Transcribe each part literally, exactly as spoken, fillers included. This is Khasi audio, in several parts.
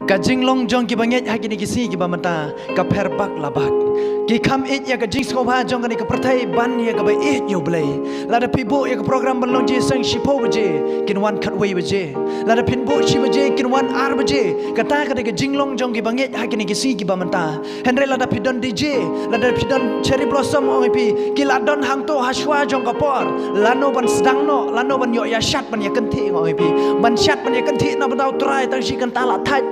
Ka jinglong jong kiba ngeit ha kine ki sngi kiba mynta ka pher bak la bak. Ki kham ïeit ïa ka jingsngewbha jong kane ka pyrthei ban ïa kaba ïeit ïa U Blei. Lada phi buh ïa ka program ban long jingseng shiphew baje, kin wan khatwei baje. Lada phin buh shi baje, kin wan ar baje. Kata ka dei ka jinglong jong kiba ngeit ha kine ki sngi kiba mynta. Hynrei lada phi don D J, lada phi don cherry blossom, ong ïa phi, ki la don hangto ha shuwa jong ka por. Lano ban sdang noh, lano ban ïoh ïa shad ban ïa kynthih, ong ïa phi. Ban shad ban ïa kynthih na bynta U Trai tang shi kynta la thait.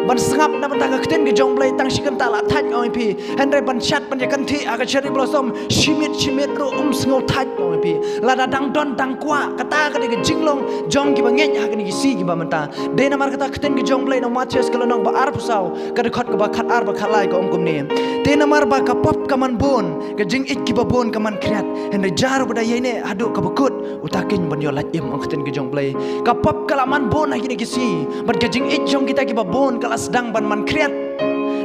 Ban sngap na bynta ka ktien ka jong U Blei tang shi kynta la thait, ong ïa phi. Hynrei ban shad ban ïa kynthih ha ka cherry blossom, shi miet shi miet ruh um sngew thait, ong ïa phi. Lada dang don dang kwah, kata ka dei ka jinglong jong kiba ngeit ha kine ki sngi kiba mynta. Dei namar kata ka ktien ka jong U Blei na Mathaios ka lynnong ba arphew saw, ka dkhot kaba khat ar bad khat lai ka ong kumne. Te namar ba ka pop ka man bun, ka jingïeit kiba bun ka man khriat. Hynrei jar uba da ïaineh haduh kaba kut, uta keiñ ban ïoh lait im, ong ka ktien ka jong U Blei. Ka pop ka la man bun ha kine ki sngi, bad ka jingïeit jong kita kiba bun ka la sdang ban man khriat.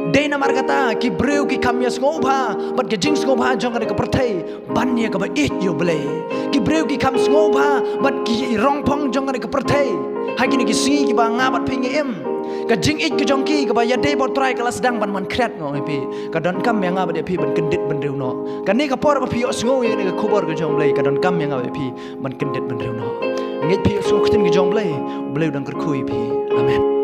Dei namar kata ki briew ki kham ïa sngewbha bad ka jingsngewbha jong kane ka pyrthei ban ïa kaba ïeit ïa U Blei. Ki briew ki kham sngewbha bad ki rongphong jong kane ka pyrthei ha kine ki sngi kiba nga bad phi ngi im. Ka jingïeit ka jong ki kaba ïadei bad U Trai ka la sdang ban man khriat, nga ong ïa phi. Ka donkam ïa nga bad ïa phi ban kyndit bynriew noh. Kane ka por ba phi ïohsngew ïa kane ka khubor ka jong U Blei, ka donkam ïa nga bad ïa phi ban kyndit bynriew noh. Ngeit phi ïohsngew ka ktien ka jong U Blei, U Blei u dang kyrkhu ïa phi. Amen.